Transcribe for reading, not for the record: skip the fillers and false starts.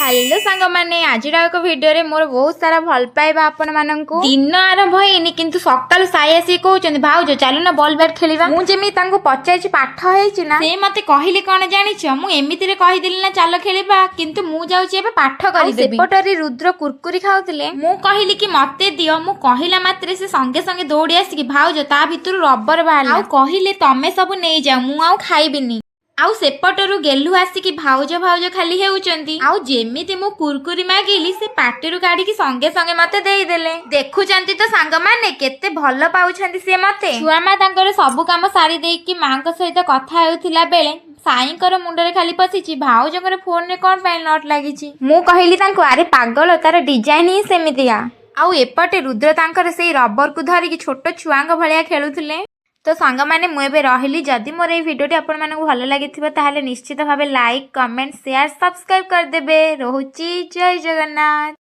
Hello ସାଙ୍ଗମାନେ, ଆଜିର ଏକ ଭିଡ଼ିଓରେ ମୋର ବହୁତ ସାରା ଭଲ ପାଇବା ଆପଣମାନଙ୍କୁ। ଦିନ ଆରମ୍ଭ ହେଇନି, କିନ୍ତୁ ସକାଳୁ ସାଇ ଆସିକି କହୁଛନ୍ତି, "ଭାଉଜ, ଚାଲୁ ନା ବଲ୍ ବ୍ୟାଟ୍ ଖେଳିବା।" ମୁଁ ଯେମିତି ତାଙ୍କୁ ପଚାରିଛି, "ପାଠ ହେଇଛି ନା?" ସେ ମତେ କହିଲେ, "କଣ ଜାଣିଛ, ମୁଁ ଏମିତିରେ କହିଦେଲି ନା ଚାଲ ଖେଳିବା, କିନ୍ତୁ ମୁଁ ଯାଉଛି ଏବେ ପାଠ କରିଦେବି।" ସେପଟରେ ରୁଦ୍ର କୁରକୁରି ଖାଉଥିଲେ। ମୁଁ କହିଲି କି ମତେ ଦିଅ। ମୁଁ କହିଲା ମାତ୍ରେ ସେ ସଙ୍ଗେ ସଙ୍ଗେ ଦୌଡ଼ି ଆସିକି, "ଭାଉଜ, ତା ଭିତରୁ ରବର ବାହାରିଲା।" ଆଉ କହିଲେ, "ତମେ ସବୁ ନେଇଯାଅ, ମୁଁ ଆଉ ଖାଇବିନି।" ଆଉ ସେପଟରୁ ଗେଲୁ ଆସିକି ଭାଉଜ ଭାଉଜ ଖାଲି ହେଉଛନ୍ତି। ଆଉ ଯେମିତି ମୁଁ କୁରକୁରି ମାଗିଲି, ସେ ପାଟିରୁ କାଢିକି ସଙ୍ଗେ ସଙ୍ଗେ ମତେ ଦେଇଦେଲେ। ଦେଖୁଛନ୍ତି ତ ସାଙ୍ଗମାନେ, କେତେ ଭଲ ପାଉଛନ୍ତି ସିଏ ମତେ। ଛୁଆ ମା ତାଙ୍କର ସବୁ କାମ ସାରି ଦେଇକି ମାଙ୍କ ସହିତ କଥା ହେଉଥିଲା ବେଳେ ସାଇଙ୍କର ମୁଣ୍ଡରେ ଖାଲି ପଶିଛି, ଭାଉଜଙ୍କର ଫୋନରେ କଣ ପାଇଁ not ଲାଗିଛି? ମୁଁ କହିଲି ତାଙ୍କୁ, "ଆରେ ପାଗଳ, ତାର ଡିଜାଇନ ହିଁ ସେମିତିଆ।" ଆଉ ଏପଟେ ରୁଦ୍ର ତାଙ୍କର ସେଇ ରବରକୁ ଧରିକି ଛୋଟ ଛୁଆଙ୍କ ଭଳିଆ ଖେଳୁଥିଲେ। ତ ସାଙ୍ଗମାନେ, ମୁଁ ଏବେ ରହିଲି। ଯଦି ମୋର ଏଇ ଭିଡ଼ିଓଟି ଆପଣମାନଙ୍କୁ ଭଲ ଲାଗିଥିବ, ତାହେଲେ ନିଶ୍ଚିତ ଭାବେ ଲାଇକ୍, କମେଣ୍ଟ, ସେୟାର, ସବସ୍କ୍ରାଇବ୍ କରିଦେବେ। ରହୁଛି, ଜୟ ଜଗନ୍ନାଥ।